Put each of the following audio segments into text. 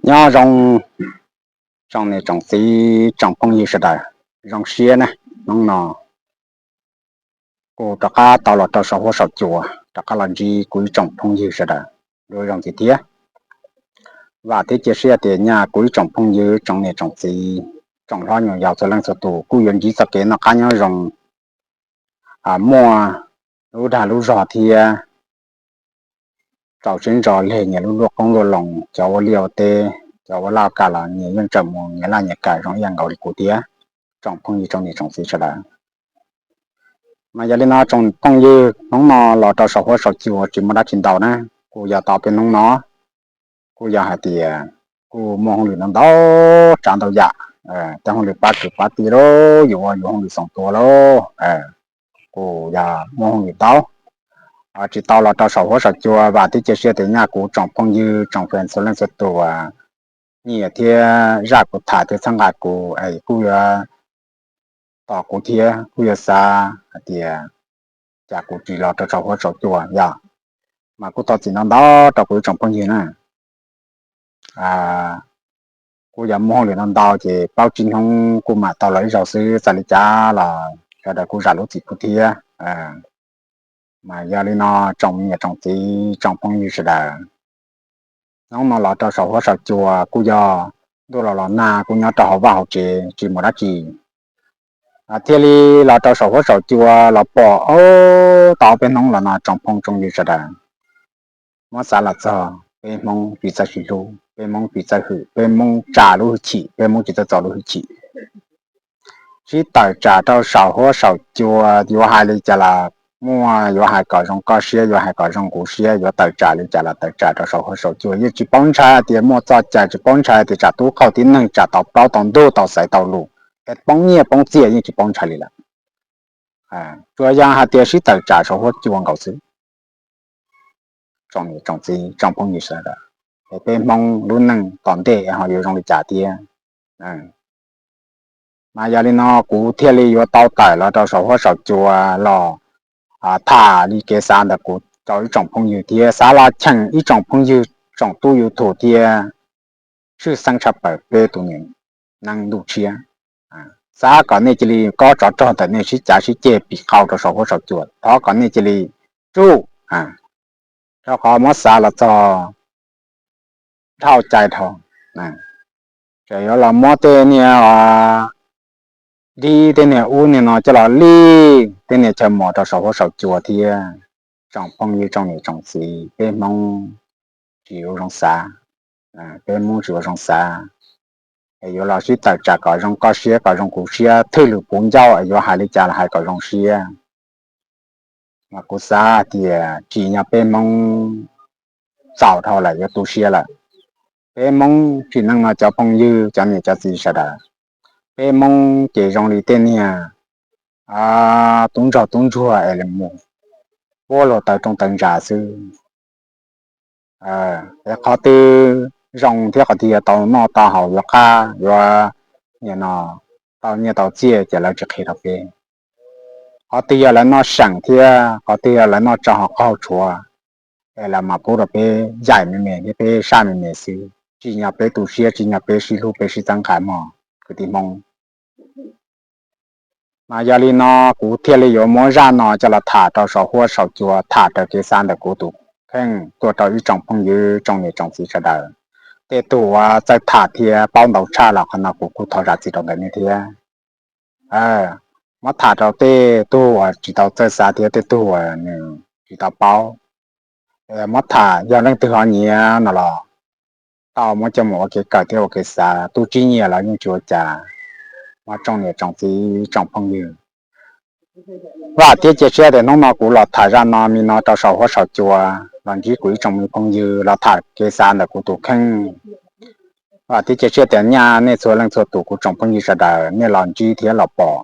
Nyob zoo tsoom niam tsoom txiv tsoom phooj ywg sawv daws, zoo siab na, hnub no kuv rov qab tau los rau saum huab saum cua, rov qab los ntsib kuv ib tsoom phooj ywg sawv daws dua zoo ntxiv thiab. Vam thiab cia siab tias nyaj kuv ib tsoom phooj ywg tsoom niam tsoom txiv, tsoom hlob nyuam yaus txhua leej txhua tus kuj yuav ntsib txoj kev noj qab nyob zoo, muaj lub dag lub zog thiab rau siab ntso leg nyias lub luaj qoob luaj loo, cov ua liaj ua teb, cov ua laj ua kam los nyias yeej tseem mus nyias laj nyias kam zoo ib yam nkaus li kuv thiab tsoom phooj ywg tsoom niam tsoom txiv sawv daws. Mas yog li no tsoom phooj ywg, hnub no los rau saum huab saum cua tsis muaj dab tsi ntau na, kuj yog tau peb hnub no kuj yog hais tias kuj muaj hauj lwm ntau ntau tsav ntau yam, tej hauj lwm pab kwv pab tij lauj, yus ua yus hauj lwm xoom tua lauj, kuj yog muaj hauj lwm ntau, tsis tau los rau saum huab saum cua. Vam thiab cia siab tias nyaj kuv tsoom phooj ywg tsoom fans txhua leej txhua tus nyiam thiab zaj kuv tham thiab txhawb nqa kuv es kuj yuav tos kuv thiab kuj yuav xav hais tias cas kuv tsis los rau saum huab saum cua yog. Mas kuj thov txim ntau ntau rau kuv ib tsoom phooj ywg na. Kuj yog muaj hauj lwm ntau ntau ces paub tsis hnub kuj mam tau los ib zaug xwb, txawm li cas los sawv daws kuj zam lub txim pub thiab. Mas yog li no tsoom niam tsoom txiv tsoom phooj ywg sawv daws, hnub no los rau saum huab saum cua kuj yog ntuj los los nag kuj nyob rau hauv vaj hauv tsev tsis mus dab tsi, thiaj li los rau saum huab saum cua los pom tau peb hnub los no tsoom phooj tsoom ywg sawv daws, muab xav los txog peb Hmoob tsis txawj sib hlub, peb Hmoob tsis txawj hwm, peb Hmoob tsa lub hwj chim, peb Hmoob tsis txawj txo lub hwj chim, sib tawm tsam rau saum huab saum cua. Yuav hais li cas los muaj, yuav hais kom zoo koj siab, yuav hais kom zoo kuv siab, yuav tawm tsam li cas los tawm tsam rau saum huab saum cua, yeej tsis paub ntshai tias muaj txoj cai, tsis paub ntshai tias tsam tub qauj tib neeg tsam tau plaub tau ntug tau xaiv tau lus, es poob nyiaj poob txiaj yeej tsis paub ntshai li lawm. Tsuas yog hais tias sib tawm tsam saum huab cua nkaus xwb. Tsoom niam tsoom txiv tsoom phooj ywg sawv daws, es peb Hmoob lub neej tom ntej ho yuav zoo li cas thiab. Mas yog li no kuv thiaj li yuav tau tawm los rau saum huab saum cua los tham li kev xav ntawm kuv rau ib tsoom phooj ywg thiab xav los cheem ib tsoom phooj ywg tsoom tub YouTube thiab tshwj xeeb tshaj plaws peb tus niam neej ntuj tshiab. Xav kom nej cia li kob tsov rog ntawm nej sib cav sib ceg pim qau rau saum huab saum cua, thov kom nej cia li tsuj, rau qhov muab xav los txog dhau cai dhau, tseem yuav los muab tej niag dib tej niag ub niag no coj los lij tej niag chaw mos rau saum huab saum cua thiab. Tsoom phooj ywg tsoom niam tsoom txiv, peb Hmoob tsis ua zoo xav, peb Hmoob tsis ua zoo xav, es yuav los sib tawm tsam kom zoo koj siab kom zoo kuv siab, thwj lwm puv ncauj es yuav hais li cas los hais kom zoo siab. Mas kuv xav tias tsim nyog peb Hmoob txaus dhau lawm yuav tu siab lawm. Peb Hmoob tsim neej no cov phooj ywg cov niam cov txiv sawv daws, peb Hmoob ces zoo li tej niag tub ntsog tub ntsuag es mus puab luag taws rooj taws ntsa xwb. Es qhov twg zoo thiab qhov twg yog tau noj tau haus yuav qab yuav nim no tau nyiaj tau txiaj ces lawv tsis qhia rau peb. Qhov twg yog lawv noj seem thiab qhov twg yog lawv noj tsau hauv qaug tshuav, es lawv mam pub rau peb yaim me me thiab peb saj me me xwb, tsim nyog peb tu siab, tsim nyog peb sib hlub peb sib txhawb nqa mog kwv tij Hmoob. Mas yog li no kuv thiaj li yuav muab zaj no coj los tham rau saum huab saum cua, tham raws kev xav ntawm kuv tus kheej tuaj rau ib tsoom phooj ywg tsoom niam tsoom txiv sawv daws. Tej tug uas txawj tham thiab paub ntau tshaj los qhov no kuv kuj thov zam txim rau ntawm nej thiab. Muab tham rau tej tug uas tsis tau txawj xav thiab tej tug uas nws tsis tau paub. Muab tham yog leej twg ho nyiam no los tau muab coj mus ua kev kawm thiab ua kev xav, tus tsis nyiam los yeej tsis ua cas. Mas tsoom niam tsoom txiv tsoom phooj ywg, vam thiab cia siab tias hnub no kuv los tham zaj no me no rau saum huab saum cua los ntsib kuv ib tsoom me phooj ywg los tham kev xav ntawm kuv tus kheej. Vam thiab cia siab tias nyaj nej txhua leej txhua tus kuv tsoom phooj ywg sawv daws nej los ntsib thiab los pom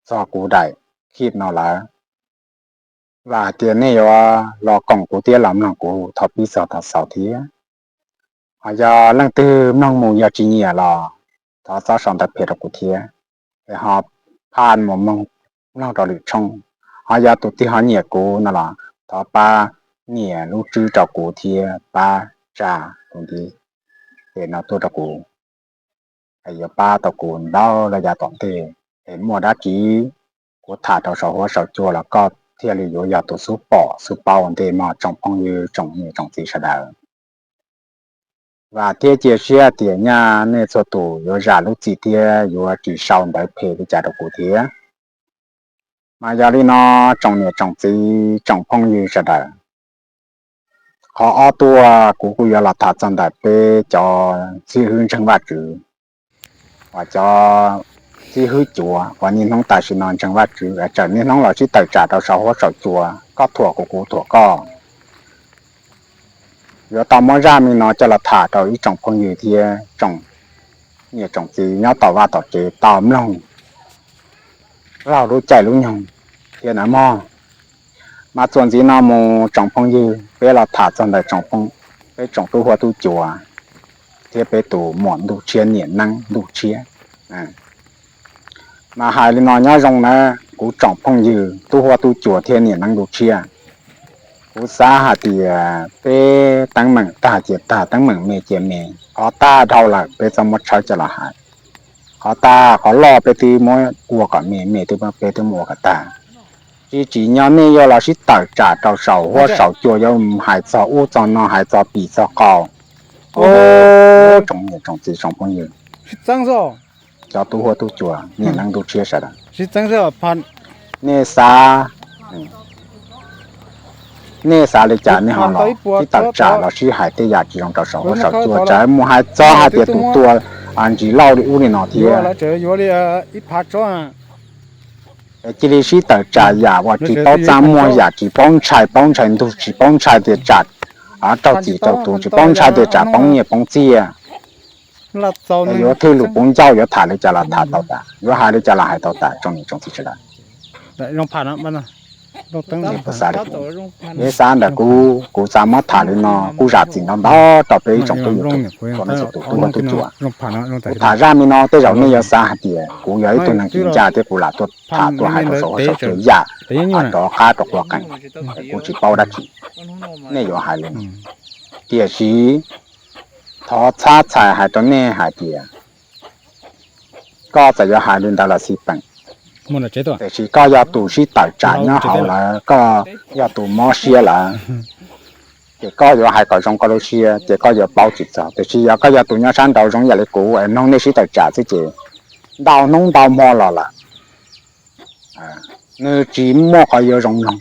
txog kuv daim clip no lawm, vam hais tias nej yuav los koom kuv thiab los mloog kuv thaum pib txog thaum xaus thiab. Ho yog leej twg mloog mus yog tsis nyiam los thov txhob sau ntawv phem rau kuv thiab, es ho phaj mus mloog rau lwm tshooj. Ho yog tus twg ho nyiam kuv no los thov pab nias lub tswb rau kuv thiab pab tsa kuv ntiv. ces no tuaj rau kuv, yuav pab tau kuv ntau los yav tom ntej, es muaj dab tsi kuv tham rau saum huab saum cua los koj thiaj li yuav yog tus xub pom xub paub ua ntej mog tsoom phooj ywg tsoom niam tsoom txiv sawv daws. Vam thiab cia siab tias nyaj nej txhua tus yuav zam lub txim thiab yuav tsis sau ntawv phem li cas rau kuv thiab. Mas yog li no, tsoom niam tsoom txiv tsoom phooj ywg sawv daws, qhov ob tuaj kuv kuj yuav los tham txog ntawm peb cov xib hwb ntseeg Vajtswv, uas cov xib hwb cuav uas niaj hnub tam sim no ntseeg Vajtswv, txawm niaj hnub los sib tawm tsam rau saum huab saum cua, koj thuam kuv kuv thuam koj. Yuav tau muab zaj me no coj los tham rau ib tsoom phooj ywg thiab tsoom niam tsoom txiv nyob tom vaj tom tsev tau mloog laug lub caij lub nyoog thiab na mog. Mas txuas ntxiv no mus tsoom phooj ywg, peb los tham txog ntawm peb tsoom tub huab tub cua thiab peb tus muam ntuj tshiab niam neeb ntuj tshiab. Mas hais li no nyob zoo na, kuv tsoom phooj ywg tub huab tub cua thiab niam neeb ntuj tshiab, kuv xav hais tias peb teeb meem tag cia tag, teeb meem me cia me, qhov tag dhau lawm peb txhob muab tshawb coj los hais. Qhov tag qhov loj peb twb muab ua kom me, me twb peb twb muab ua kom tag. Tsis tsim nyog nej yuav los sib tawm tsam rau saum huab saum cua yuav mus hais txog ub txog no, hais txog pim txog qau. Tsoom niam tsoom txiv tsoom phooj ywg, cov tub huab tub cua niam neeb ntuj tshiab sawv daws, nej xav, nej xav li cas nej ho los sib tawm tsam los sib hais tej yam tsis zoo rau saum huab saum cua, tsam mus hais txog hais tias tus tua ntsis lauj li ub li no thiab. Cia li sib tawm tsam yam uas tsis paub txaj muag, yam tsis paub ntshai, paub ntshai ntug, tsis paub ntshai tias tsam raug txim raug tus, tsis paub ntshai tias tsam poob nyiaj poob txiaj. Yuav thwj lus puv ncauj, yuav tham li cas los tham tau tas, yuav hais li cas los hais tau tas tsoom niam tsoom txiv sawv daws. Peb xav ntawm kuv, kuv xav muab tham li no kuj zam txim ntau ntau rau peb ib tsoom tub YouTube, tsoom niam tsoom txiv tub huab tub cua. Kuv tham zaj me no tej zaum nej yuav xav hais tias kuv yog ib tug neeg tsis ncaj thiab kuv lam tuaj tham tuaj hais rau saum huab saum cua yam rov qab rau quav qees, kuv tsis paub dab tsi, nej yuav hais li no. Tiam sis thov txhab txhais hais rau nej hais tias koj txawm yuav hais li ntawd los xij peem, tiam sis koj yog tus sib tawm tsam nyob hauv lawv, koj yog tus mob siab lawm, ces koj yuav hais kom zoo koj lub siab ces koj yuav paub tsis txog. Tiam sis yog koj yog tus nyob sab nraud zoo yam li kuv es mloog nej sib tawm tsam xwb ces ntau hnub ntau hmo los lawm, nws tsis muaj qhov yuav zoo mloog.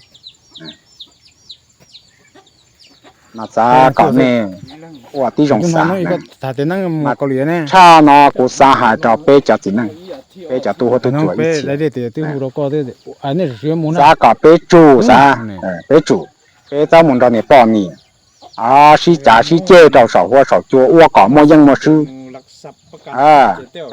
Mas xav kom nej ua tib zoo xav. Tshaj no kuv xav hais rau peb cov txiv neej, peb cov tub huab tub cua ib txhia, xav kom peb tsum xav, peb tsum, peb txhob mus nrog niag poj niam sib cav sib ceg rau saum huab saum cua ua kom muaj yeej muaj swb.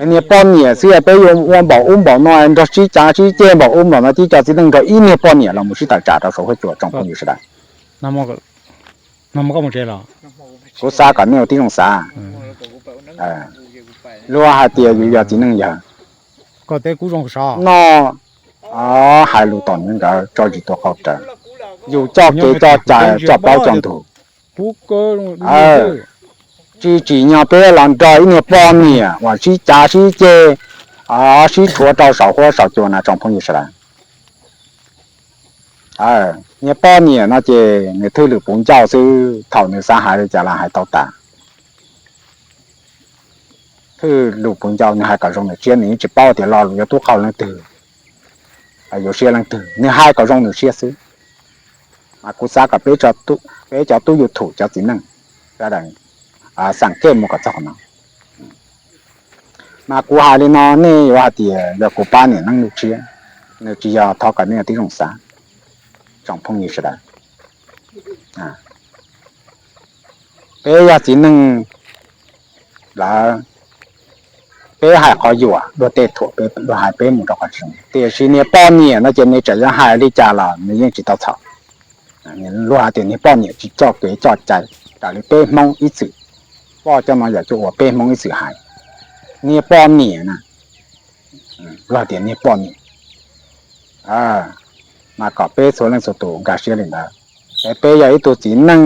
Niag poj niam xwb peb yuav ua npaum ub npaum no nrog sib cav sib ceg npaum ub npaum no, tib co txiv neej nrog ib niag poj niam los mus sib tawm tsam rau saum huab cua tsoom phooj ywg sawv daws. Kuv xav kom nej ua tib zoo xav. Luag hais tias yus yog txiv neej yawg, noj hais lus tom nkawd tso zis tua qau rawv, yus coj kev coj cai coj plaub coj ntug. Tsis tsim nyog peb los nrog ib niag poj niam uas sib cav sib ceg, sib tshuav rau saum huab saum cua na tsoom phooj ywg sawv daws. Niag poj niam no ces nws thwj lwm puv ncauj xwb, thaum nws xav hais li cas los hais tau tas. Thwj lwm puv ncauj, nws hais kom zoo nws siab, nws yeej tsis paub tias lo lus yuav tub qau leej twg, yuav siab leej twg, nws hais kom zoo nws siab xwb. Mas kuv xav kom peb cov tub YouTube cov txiv neej sawv daws xeem kej mus kom txog qhov no. Mas kuv hais li no nej yuav hais tias yog kuv pab niam neej ntuj tshiab, nws tsis yog, thov kom nej ua tib zoo xav tsoom phooj ywg sawv daws. Peb yog txiv neej lawm, peb hais qhov yuam luag tej thuam peb, luag hais peb mus rau qhov tsis zoo, tiam sis niag poj niam no ces nws tseem yuav hais li cas los nws yeej tsis tau txhaum. Luag hais tias niag poj niam tsis coj kev coj cai raws li peb Hmoob ib txwm, poj coj no yam cuaj ua peb Hmoob ib txwm hais. Niag poj niam na, luag tias niag poj niam, mas kom peb txhua leej txhua tus nkag siab li ntawd. Es peb yog ib tug txiv neej,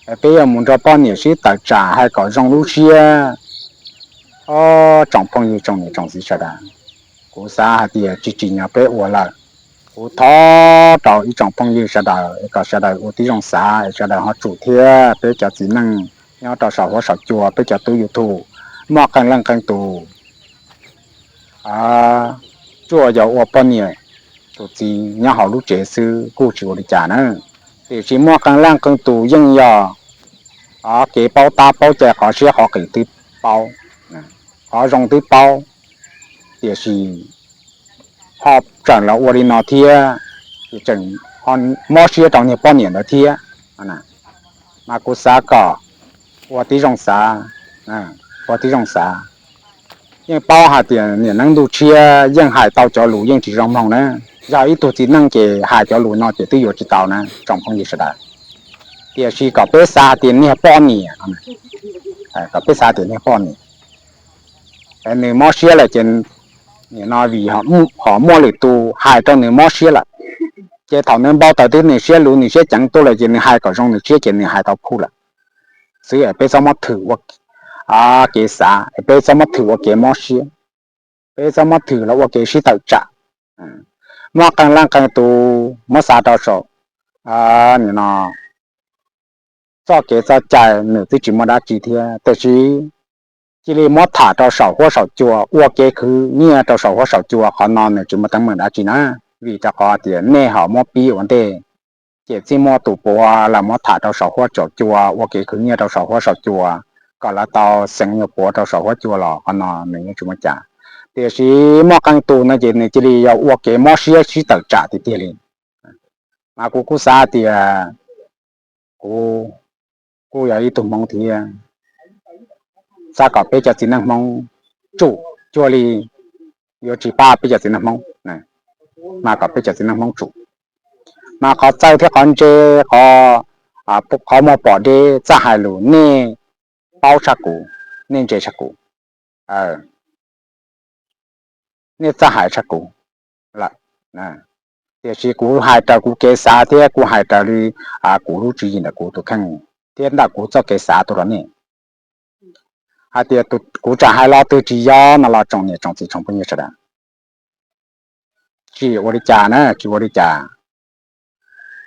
Es peb yuav mus nrog poj niam sib tawm tsam hais kom zoo lub siab. Ob tsoom phooj ywg tsoom niam tsoom txiv sawv daws, kuv xav hais tias tsis tsim nyog peb ua lawm. Kuv thov rau ib tsoom phooj ywg sawv daws es kom sawv daws ua tib zoo xav es sawv daws ho tsum thiab. Peb cov txiv neej nyob rau saum huab saum cua, peb cov tub YouTube, muaj qee leej qee tus tsuas yog ua poj niam tus txiv nyob hauv lub tsev xwb kuj tsis ua li cas na. Tiam sis muaj qee leej qee tus yeej yog kev paub tab paub cai, qhov siab qhov qis twb paub, qhov zoo twb paub, tiam sis ho tseem los ua li no thiab, ces tseem mob siab rau niag poj niam ntawd thiab. Mas kuv xav kom ua tib zoo xav, ua tib zoo xav. Yeej paub hais tias niam neeb ntuj tshiab yeej hais tau cov lus yeej tsis zoo mloog na. Yog ib tug txiv neej ces hais cov lus no ces twb yuav tsis tau na tsoom phooj ywg sawv daws. Tiam sis kom peb xav hais tias niag poj niam, kom peb xav tias niag poj niam, nws mob siab lawm ces nim no vim ho muaj lwm tus hais rau nws mob siab lawm, ces thaum nws npau taws twb nws siab luv nws siab ceev tuaj lawm ces nws hais kom zoo nws siab ces nws hais tau phuj lawm xwb. Es peb txhob muab thwm ua kev xav, es peb txhob muab thwm ua kev mob siab, peb txhob muab thwm los ua kev sib tawm tsam. Muaj qee leej qee tus muab xa rau saum, nim no txoj kev txoj cai nws twb tsis muaj dab tsi thiab, tiam sis cia li muab tham rau saum huab saum cua, ua kev khwv nyiaj rau saum huab saum cua, qhov no nws tsis muaj teeb meem dab tsi na. Vim rau qhov tias nej ho muab pib ua ntej, ces txij muaj tus puav los muab tham rau saum huab saum cua, ua kev khwv nyiaj rau saum huab saum cua, kom lawv tau xeev nyuag puav rau saum huab cua los qhov no nws yeej tsis muaj cas. Tiam sis muaj qee tus no ces nws cia li yog ua kev mob siab sib tawm tsam tiag tiag li. Mas kuv kuj xav tias kuv kuj yog ib tug Hmoob thiab, xav kom peb cov txiv neej Hmoob tsum cuag li yuav tsis pab peb cov txiv neej Hmoob, mas kom peb cov txiv neej Hmoob tsum. Mas qhov txawj thiab qhov ntse, qhov muag pom deb txawj hais lus nej paub tshaj kuv, nej ntse tshaj kuv, nej txawj hais tshaj kuv lawm. Tiam sis kuv hais raws kuv kev xav thiab kuv hais raws li kuv lub tswv yim ntawm kuv tus kheej thiab ntawm kuv txoj kev xav tuaj rau nej. Hais tias kuv tsam hais lo twg tsis yog no los tsoom niam tsoom txiv tsoom phooj ywg sawv daws, tsis ua li cas na, tsis ua li cas.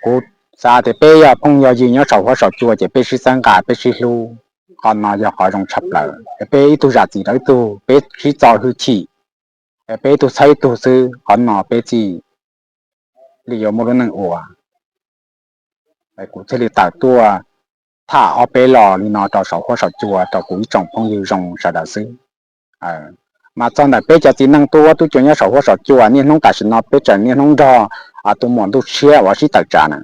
Kuv xav tias peb yog phooj yog ywg nyob saum huab saum cua ces peb sib txhawb nqa peb sib hlub, qhov no yog qhov zoo tshaj plaws. Es peb ib tug zam txim rau ib tug, peb sib txo hwj chim, es peb ib tug txhawb ib tug xwb, qhov no peb thiaj li yuav muaj lub neej ua. Kuv thiaj li tawm tuaj tham ob peb lo li no rau saum huab saum cua rau kuv ib tsoom phooj ywg zoo sawv daws xwb. Mas txog ntawm peb cov txiv neej tub huab tub cua nyob saum huab saum cua, niaj hnub tam sim no peb tseem niaj hnub nrog tus muam ntuj tshiab uas sib tawm tsam na,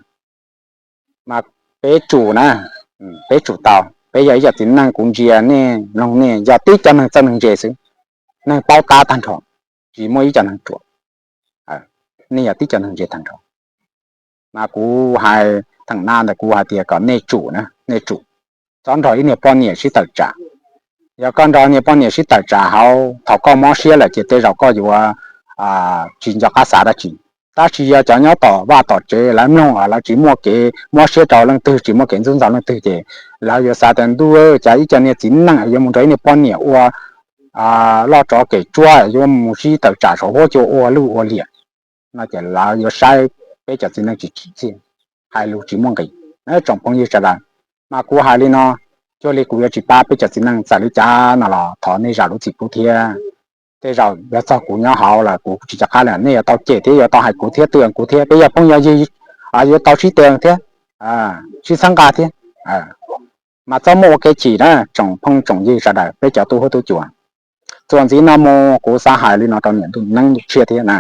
mas peb tsum na, peb tsum tau. Peb yog ib cov txiv neej, kuv ntsia nej mloog nej yog tib cov neeg txawj neeg ntse xwb, neeg paub tab tag nrho, tsis muaj ib cov neeg ruam, nej yog tib cov neeg ntse tag nrho. Mas kuv hais theem no ntawm kuv hais tias kom nej tsum na, nej tsum, txhob nrog ib niag poj niam sib tawm tsam. Yog koj nrog niag poj niam sib tawm tsam hauv, thaum koj mob siab lawm ces tej zaum koj yuav tsis nco qab xav dab tsi. Tab sis yog cov nyob tom vaj tom tsev lawv mloog lawv tsis muaj kev mob siab rau leej twg, tsis muaj kev ntxub ntxaug leej twg ces lawv yuav xav tias ntuj, cas ib co niag txiv neej yuav mus nrog ib niag poj niam ua loj tsov kem tsuab, yuav mus sib tawm tsam saum huab cua ua luj ua liam no ces lawv yuav saib peb cov txiv neej tsis tsim txiaj, hais lus tsis muaj nqis. Tsoom phooj ywg sawv daws, mas kuv hais li no, cuag li kuv yuav tsis pab peb cov txiv neej txawm li cas no los thov nej zam lub txim pub thiab. Tej zaum yog txog kuv nyob hauv lawm kuv tsis nco qab li, nej yuav tau cem thiab yuav tau hais kuv thiab twm kuv thiab, peb yog phooj yog ywg, yuav tau sib twm thiab, sib txhawb nqa thiab. Mas txhob muaj ua kev chim na tsoom phooj tsoom ywg sawv daws, peb cov tub huab tub cua. Txuas ntxiv no mus kuv xav hais li no rau niam neeb ntuj tshiab thiab na.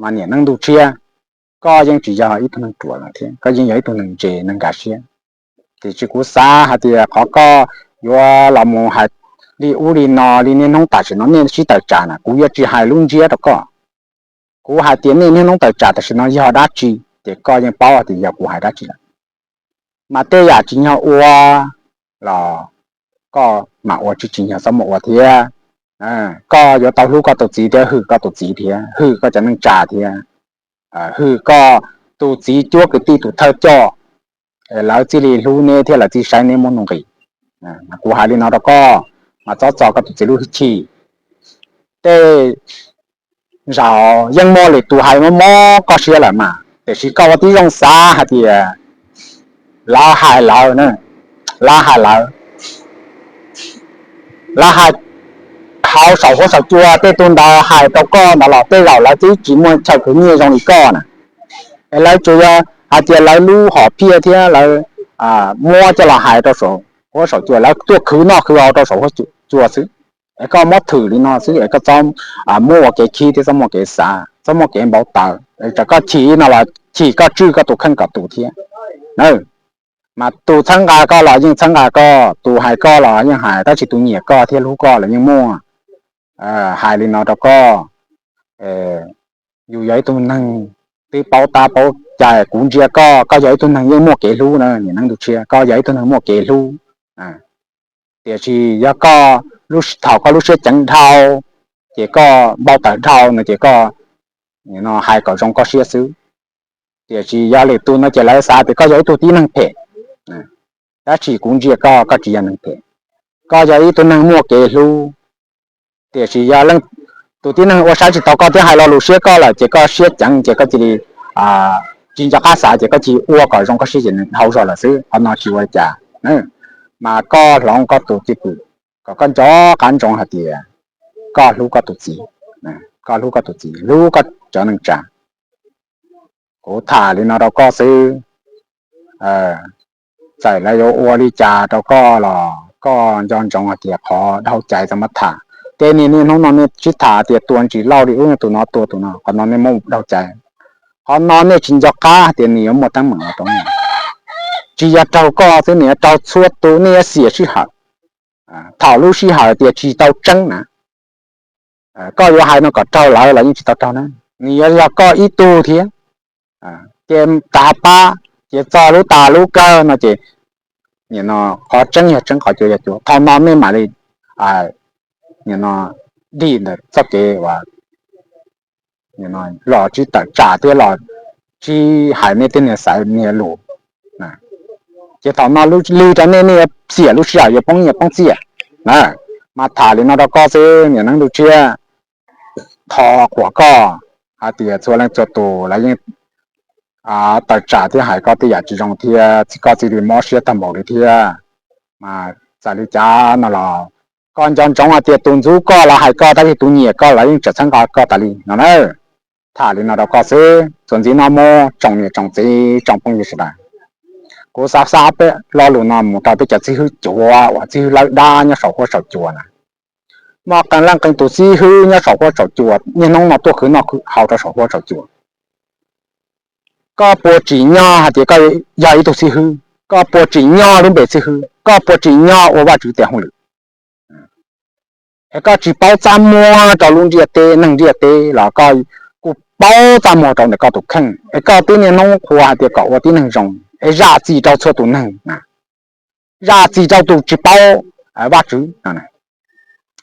Mas niam neeb ntuj tshiab, koj yeej tsis yog ib tug neeg ruam lawm thiab, koj yeej yog ib tug neeg ntse neeg nkag siab. Tiam sis kuv xav hais tias qhov koj yuav los mus hais li ub li no li niaj hnub tam sim no nej sib tawm tsam na, kuv yuav tsis hais lub ntsiab rau koj. Kuv hais tias nej niaj hnub tawm tsam tam sim no yog dab tsi, ces koj yeej paub tias yog kuv hais dab tsi lawm. Mas tej yam tsim nyog ua los koj mam ua, tsis tsim nyog txhob muaj ua thiab. Koj yuav tau hlub koj tus txiv thiab hwm koj tus txiv thiab hwm koj cov neej tsa thiab hwm koj tus txiv cuab kwv tij tus thawj coj lawv thiaj li hlub neb thiab lawv thiaj saib neb muaj nuj nqis. Kuv hais li no rau koj, mas txhob txo koj tus txiv lub hwj chim. Tej zaum yeej muaj lwm tus hais mob mob koj siab lawm mas, tiam sis koj ua tib zoo xav hais tias lawv hais lawv, lawv hais lawv, lawv hais hauv saum huab saum cua, tej tug ntawd hais rau koj ntawd los tej zaum lawv twb tsis muaj chaw khwv nyiaj zoo li koj na. Es lawv tsuas yog hais tias lawv lub hom phiaj thiab lawv muab coj los hais rau saum huab saum cua, lawv tuaj khwv noj khwv haus rau saum huab cua xwb. Es koj muab thwm li no xwb es koj txhob muab ua kev khib thiab txhob muaj kev xav, txhob muaj kev npau taws, tsam koj chim no los chim koj tswj koj tus kheej kom tus thiab. Mas tus txhawb nqa koj los yeej txhawb nqa koj, tus hais koj los yeej hais, tab sis tus nyiam koj thiab hlub koj los yeej muaj. Hais li no rau koj, yus yog ib tug neeg twb paub tab paub cai, kuv ntsia koj, koj yog ib tug neeg yeej muaj kev hlub na, niam neeb ntuj tshiab, koj yog ib tug neeg muaj kev hlub. Tiam sis yog koj, thaum koj lub siab ceev dhau, ces koj npau taws dhau no ces koj hais kom zoo koj siab xwb. Tiam sis yog lwm tus no ces lawv xav tias koj yog ib tug tib neeg phem. Tab sis kuv ntsia koj, koj tsis yog neeg phem, koj yog ib tug neeg muaj kev hlub. Tiam sis yog leej, tus tib neeg ua saib tsis taus koj thiab hais lo lus siab koj lawm ces koj siab ceev ces koj cia li tsis nco qab xav ces koj cia li ua kom zoo koj siab ces nws dhau zog lawm xwb, qhov no tsis ua li cas. Mas koj hloov koj tus cwj pwm kom koj nco qab ntsoov hais tias koj hlub koj tus txiv, koj hlub koj tus txiv, hlub koj cov neej tsa. Kuv tham li no rau koj xwb, txawm lawv yuav ua li cas rau koj los koj nco ntsoov hais tias qhov dhau cai txhob muab tham. Tej niaj hnub no nej sib tham tias tua ntsis lauj li ub, tus no tua tus no, qhov no nej muab dhau cai. Qhov no nej tsis nco qab hais tias nws yuav muaj teeb meem los rau nej. Tsis yog raug koj xwb, nws yuav raug txhua tus, nej yuav xiam sij hawm. Thaum lub sij hawm tias tsis tau tseeb na, koj yuav hais no kom raug lawv los yeej tsis tau raug na, nws yuav yog koj ib tug thiab. Ces tas pab, ces txog lub tas lub kawg no ces qhov tseeb yog tseeb, qhov cuav yog cuav. Thaum no nej mam li dim ntawm txoj kev uas los tsis tawm tsam thiab los tsis hais nej tej niag xaiv niag lus. Ces thaum no lig rau nej, nej yuav xiam lub sij hawm yuav poob nyiaj poob txiaj na. Mas tham li no rau koj xwb niam neeb ntuj tshiab, thov qhuas koj hais tias txhua leej txhua tus lawv yeej tawm tsam thiab hais koj tej yam tsis zoo thiab koj cia li mob siab tag npaum li thiab. Mas txawm li cas no los koj nco ntsoov hais tias tus ntxub koj los hais koj tab sis tus nyiam koj los yeej tseem txhawb nqa koj tas li no na. Tham li no rau koj xwb, txuas ntxiv no mus tsoom niam tsoom txiv tsoom phooj ywg sawv daws, kuv xav xa peb lo lus no mus rau peb cov txiv hwb cuav uas txiv hwb lawb dab nyob saum huab saum cua na. Muaj qee leej qee tus txiv hwb nyob saum huab saum cua niaj hnub no tuaj khwv noj khwv haus rau saum huab saum cua. Koj puas tsim nyog hais tias koj yog ib tug txiv hwb? Koj puas tsim nyog lub npe txiv hwb? Koj puas tsim nyog ua Vajtswv tes hauj lwm? Es koj tsis paub txaj muag rau lub ntiaj teb, neeg ntiaj teb los koj kuj paub txaj muag rau ntawm koj tus kheej. Es koj twb niaj hnub qhuas hais tias kom ua tib neeg zoo, es zam txim rau txhua tus neeg, zam txim rau tus tsis paub Vajtswv.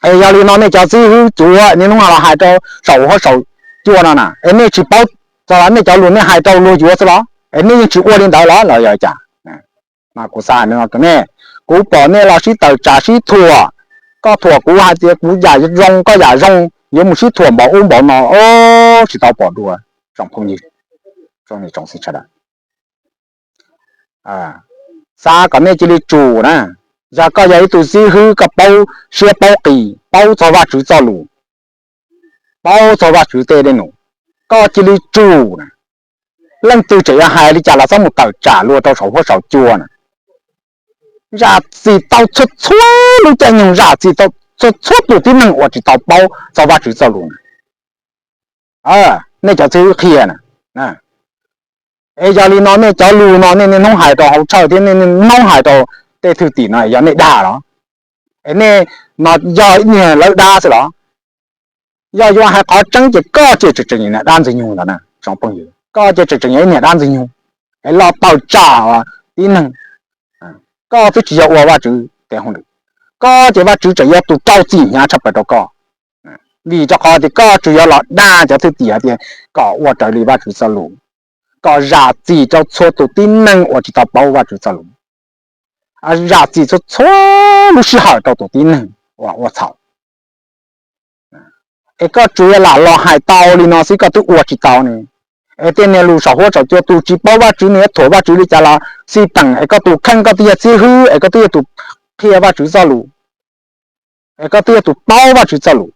Es yog li no nej cov txiv hwb cuav niaj hnub no los hais rau saum huab saum cua no na, es nej tsis paub txog nej cov lus nej hais rau luag yuav xwb los? Es nej yeej tsis ua li ntawd los los yog cas? Mas kuv xav hais no rau nej, kuv pom nej los sib tawm tsam sib thuam, koj thuam kuv hais tias kuv yam zoo koj yam zoo, yuav mus sib thuam npaum ub npaum no, tsis tau pom dua. Tsoom phooj ywg, tsoom niam tsoom txiv sawv daws, xav kom nej cia li tsum na. Yog koj yog ib tug txiv hwb, koj paub siab paub qis, paub txog Vajtswv txoj lus, paub txog Vajtswv tej dej num, koj cia li tsum na. Leej twg tseem yuav hais li cas los txhob mus tawm tsam luag rau saum huab saum cua na. Zam txim tau txhua txhua lub caij nyoog, zam txim tau txhua txhua tus tib neeg uas tsis tau paub txog Vajtswv txoj lus na. Nej cov txiv hwb qhia na. Es yog li no nej cov lus no nej niaj hnub hais rau hauv tshawj thiab nej niaj hnub hais rau tej thwj tim no yog nej dag los? Es nej no yog niag lawv dab xwb los? Yog yuav hais qhov tseeb ces koj ces tseem tseem yog niag dab ntxwg nyoog ntawd na tsoom phooj ywg, koj ces tseem tseem yog ib niag dab ntxwg nyoog es los tawm tsam tib neeg. Koj twb tsis yog ua Vajtswv tes hauj lwm, koj ces Vajtswv tseem yog tus rau txim hnyav tshaj plaws rau koj, vim rau qhov tias koj tsuas yog los dag cov thwj tim hais tias kom ua raws li Vajtswv txoj lus, kom zam txim rau txhua tus tib neeg uas tsis tau paub Vajtswv txoj lus, zam txim txhua txhua lub sij hawm rau tus tib neeg uas ua txhaum. Es koj tsuas yog lam los hais tau li no xwb koj twb ua tsis tau ne. Es tej niag lus saum huab saum cua tus tsis paub Vajtswv nws yuav thuam Vajtswv li cas los xij peem, es koj tus kheej koj twb yog xib hwb es koj twb yog tus qhia Vajtswv txoj lus, es koj twb yog tus paub Vajtswv txoj lus,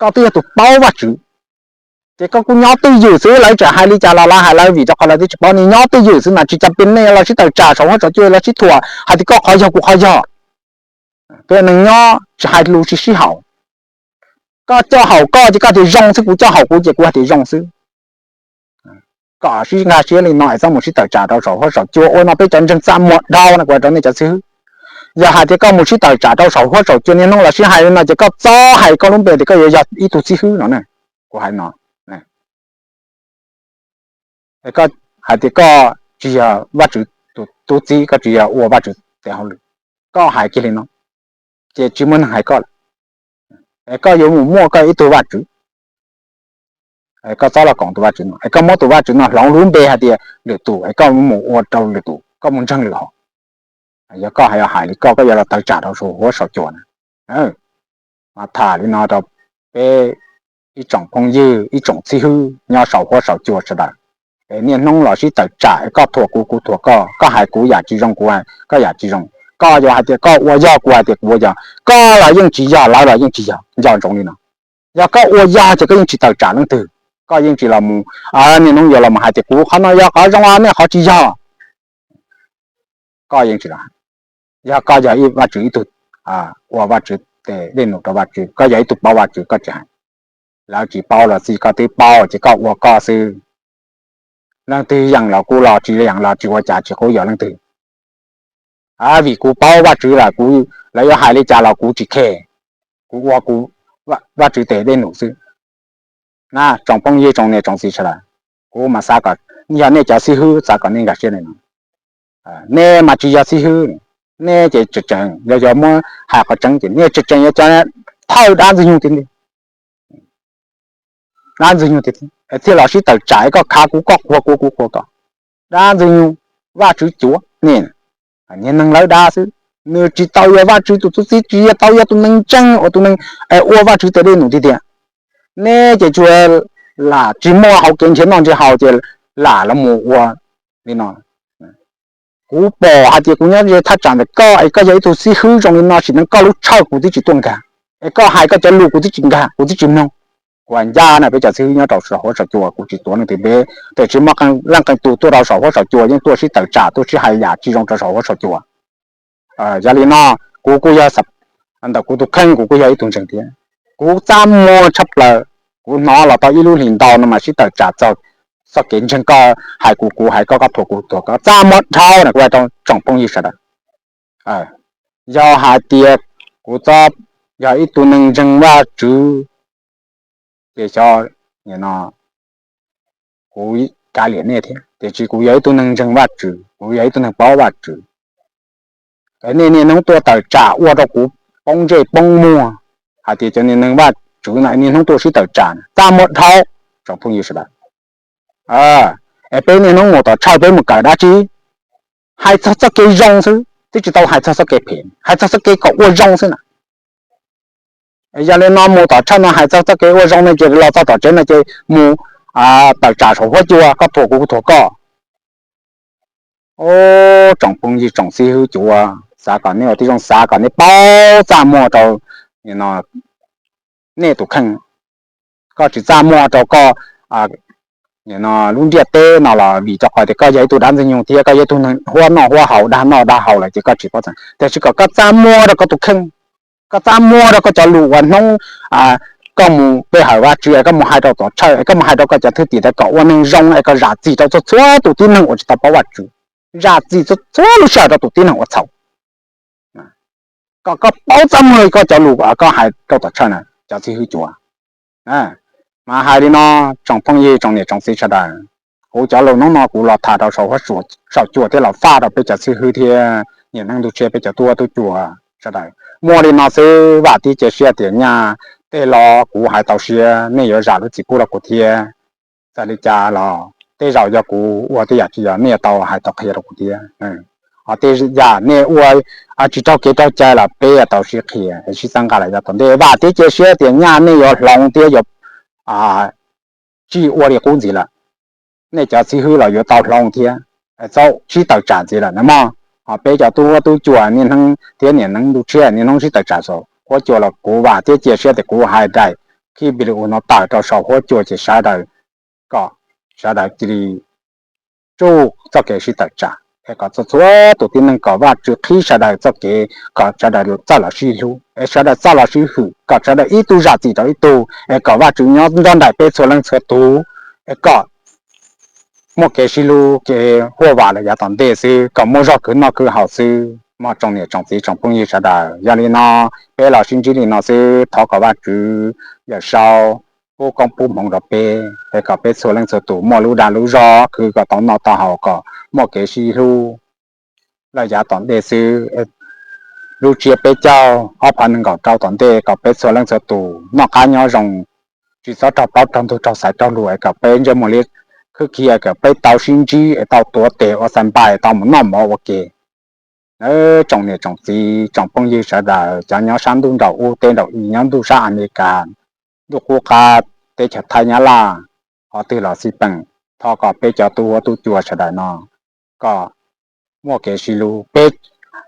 koj twb yog tus paub Vajtswv, ces koj kuj nyob twj ywm xwb, lawv tseem hais li cas los lawv hais lawv vim rau qhov lawv twb tsis paub, nws nyob twj ywm xwb mas tsis cas pes nej los sib tawm tsam saum huab saum cua los sib thuam hais tias koj qhov yog kuv qhov yog. Koj neeg nyob tsis hais lus tsis sib haum, koj coj haum koj ces koj tias zoo xwb, kuv coj haum kuv ces kuv hais tias zoo xwb. Kom sib nkag siab li no es txhob mus sib tawm tsam rau saum huab saum cua ua no peb cov ntseeg txaj muag dhau no kuv hais rau nej cov xib hwb. Yog hais tias koj mus sib tawm tsam rau saum huab saum cua niaj hnub los sib hais li no ces koj txhob hais koj lub npe tias koj yuav yog ib tug xib hwb no ne. Kuv hais no, koj hais tias koj tsis yog Vajtswv tus tub txib, koj tsis yog ua Vajtswv tes hauj lwm, koj hais kiag li no ces tsis muaj neeg hais koj lawm. Es koj yuav mus muaj koj ib tug vaj tswv, koj txhob los koom tus vaj tswv no, es koj muab tus vaj tswv no hloov lub npe hais tias lwm tus, es koj mus ua rau lwm tus, koj mus ntseeg lwm hom. Yog koj hais, yog hais li koj, koj yuav los tawg tsam rau saum huab saum cua na. Mas tham li no rau peb ib tsoom phooj ywg, ib tsoom xib hwb nyob saum huab saum cua sawv daws. Es niaj hnub los sib tawm tsam, es koj thuam kuv, kuv thuam koj, koj hais kuv yam tsis zoo, kuv hais koj yam tsis zoo. Koj yuav hais tias koj ua yog, kuv hais tias kuv ua yog, koj los yeej tsis yog, lawv los yeej tsis yog, nco ntsoov li no. Yog koj ua yog ces koj yeej tsis tawm tsam leej twg, koj yeej tsis los mus, niaj hnub yuav los mus hais tias kuv qhov no yog qhov zoo, nej qhov tsis yog. Koj yeej tsis los, yog koj yog ib vaj tswv, ib tug ua vaj tswv tes dej num rau vaj tswv, koj yog ib tug paub vaj tswv koj tsis hais. Lawv tsis paub los xij, koj twb paub ces koj ua koj xwb. Leej twg yeem los kuj los, tsis yeem los tsis ua cas, tsis qub yog leej twg. Vim kuv paub vaj tswv lawm, kuv, lawv yuav hais li cas los kuv tsis khe, kuv ua kuv vaj tswv tes dej num xwb. Na tsoom phooj ywg, tsoom niam tsoom txiv sawv daws, kuv mas xav kom, yog nej cov xib hwb xav kom nej nkag siab li no. Nej mas tsis yog xib hwb, nej ces tseem tseem yog, yog muab hais qhov tseeb ces nej tseem tseem yog cov thawj dab ntxwg nyoog tiag tiag. Dab ntxwg nyoog tiag tiag thiaj los sib tawm tsam, koj khav kuv, koj qhuas kuv, kuv qhuas koj. Dab ntxwg nyoog, vaj tswv cuav nej, niag neeg lawv dab xwb. Nws tsis tau yog vaj tswv tus tub txib, tsis yog tau yog tus neeg ntseeg uas tus neeg ua vaj tswv tes dej num tiag tiag. Nej ces tsuas lam tsis muaj hauv kev nrhiav noj nrhiav haus ces lam los mus ua li no. Kuv pom hais tias kuv nyob ze thaj tsam ntawm koj es koj yog ib tug xib hwb zoo li no, sim neej koj lub tshawj kuv twb tsis tuaj nkag, es koj hais koj cov lus kuv twb tsis nkag, kuv twb tsis mloog. Kuv hais ncaj na, peb cov xib hwb nyob rau saum huab saum cua kuv tsis tuav leej twg, peb tej tsis muaj leej qee tus tuaj rau saum huab saum cua yeej tuaj sib tawm tsam, tuaj sib hais yam tsis zoo rau saum huab saum cua. Yog li no, kuv kuj yog, ntawm kuv tus kheej kuv kuj yog ib tug ntseeg thiab. Kuv txaj muag tshaj plaws, kuv hnov los tau ib lub hlis ntau no mas sib tawm tsam txog txoj kev ntseeg, koj hais kuv, kuv hais koj, koj thuam kuv, thuam koj, txaj muag dhau na kuv hais rau tsoom phooj ywg sawv daws. Yog hais tias kuv txhob yog ib tug neeg ntseeg Vajtswv ces xyov, no kuv kav liam nej thiab, tiam sis kuv yog ib tug neeg ntseeg Vajtswv, kuv yog ib tug neeg paub Vajtswv. Es nej niaj hnub tuaj tawm tsam ua rau kuv poob ntsej poob muag hais tias cov niag neeg Vajtswv na niaj hnub tuaj sib tawm tsam, txaj muag dhau, tsoom phooj ywg sawv daws. Es peb niaj hnub mus tom tshawj peb mus kawm dab tsi? Hais txog txoj kev zoo xwb, twb tsis tau hais txog txoj kev phem, hais txog txoj kev kom ua zoo xwb na. Yog li no mus tom tshawj no hais txog txoj kev ua zoo no ces los txog tom tsev no ces mus tawm tsam saum huab cua, koj thuam kuv, kuv thuam koj. Tsoom phooj ywg, tsoom xib hwb cuav, xav kom nej ua tib zoo, xav kom nej paub txaj muag rau nej tus kheej. Koj tsis txaj muag rau koj lub ntiaj teb no los vim rau qhov tias koj yog ib tug dab ntxwg nyoog thiab koj yog ib tug neeg huab noj huab haus, dag noj dag haus lawm ces koj tsis paub txeeb. Tiam sis kom koj txaj muag rau koj tus kheej, koj txaj muag rau koj cov lus uas hnub koj mus pe hawm Vajtswv, koj mus hais rau tom tshawj, koj mus hais rau koj cov thwj tim ntawd kom ua neeg zoo es kom zam txim rau txhua txhua tus tib neeg uas tsis tau paub Vajtswv, zam txim txhua txhua lub sij hawm rau tus tib neeg ua txhaum. Kom koj paub txaj muag koj cov lus koj hais rau tom tshawj na cov xib hwb cuav. Mas hais li no, tsoom phooj ywg, tsoom niam tsoom txiv sawv daws, kuv cov lus hnub no kuv los tham rau saum huab saum cua thiab los faj rau peb cov xib hwb thiab niam neej ntuj tsiab, peb cov tub huab tub cua sawv daws. Muaj li no xwb, vam thiab cia siab tias nyaj tej lo kuv hais tau siab nej yuav zam lub txim pub rau kuv thiab. Txawm li cas los tej zaum yog kuv ua tej yam tsis yog nej yuav tau hais tau qhia rau kuv thiab. Ho tej yam nej ua tsis raug kev raug cai los peb yuav tau sib qhia sib txhawb nqa los yav tom ntej. Vam thiab cia siab tias nyaj nej yuav hloov thiab yuav tsis ua li qub ntxiv lawm. Nej cov xib hwb los yuav tau hloov thiab, txhob sib tawm tsam ntxiv lawm na mog. Ho peb cov tub huab tub cua niaj hnub thiab niam neeb ntuj tshiab niaj hnub sib tawm tsam saum huab cua los kuv vam thiab cia siab tias kuv hais daim clip video no tawm rau saum huab cua ces sawv daws, kom sawv daws cia li tsuj txoj kev sib tawm tsam es kom txhua txhua tus tib neeg kom Vajtswv qhib sawv daws txoj kev, kom sawv daws txawj los sib hlub es sawv daws txawj los sib hwm, kom sawv daws ib tug zam txim rau ib tug es kom Vajtswv nyob nrog nraim peb txhua leej txhua tus es kom muaj kev sib hlub kev huaj vam los yav tom ntej xwb, kom muaj zog khwv noj khwv haus xwb mog tsoom niam tsoom txiv tsoom phooj ywg sawv daws. Yog li no peb los sib ntsib li no xwb, thov kom Vajtswv Yawm Saub pub koob pub hmoov rau peb es kom peb txhua leej txhua tus muaj lub dag lub zog khwv kom tau noj tau haus, kom muaj kev sib hlub los yav tom ntej xwb. Lub tsiab peb caug ob phav nees nkaum rau tom ntej kom peb txhua leej txhua tus noj qab nyob zoo, tsis txhob raug plaub raug ntug raug xaiv raug lus es kom peb ntsej muag liab khwb khiav, kom peb tau sib ntsib es tau tuav tes ua xas npais, tau mus noj mov ua ke. Tsoom niam tsoom txiv tsoom phooj ywg sawv daws, cov nyob sab ntuj nraum ub teb nraum i, nyob ntuj sab Amelikas, ntuj qub qab, teb chaws Thaib Nyab Laj, qhov twg los xij peem, thov kom peb cov tub huab tub cua sawv daws no kom muaj kev sib hlub, peb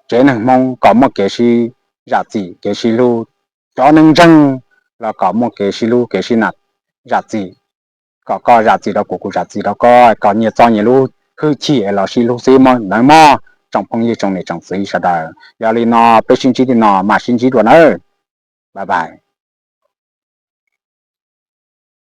tsev neeg Hmoob kom muaj kev sib zam txim kev sib hlub, cov neeg ntseeg los kom muaj kev sib hlub kev sib nam zam txim, kom koj zam txim rau kuv, kuv zam txim rau koj, kom nyias txo nyias lub hwj chim es los sib hlub xwb mog nawb mog tsoom phooj ywg tsoom niam tsoom txiv sawv daws. Yog li no peb sib ntsib li no mam sib ntsib dua nawb. Bye bye.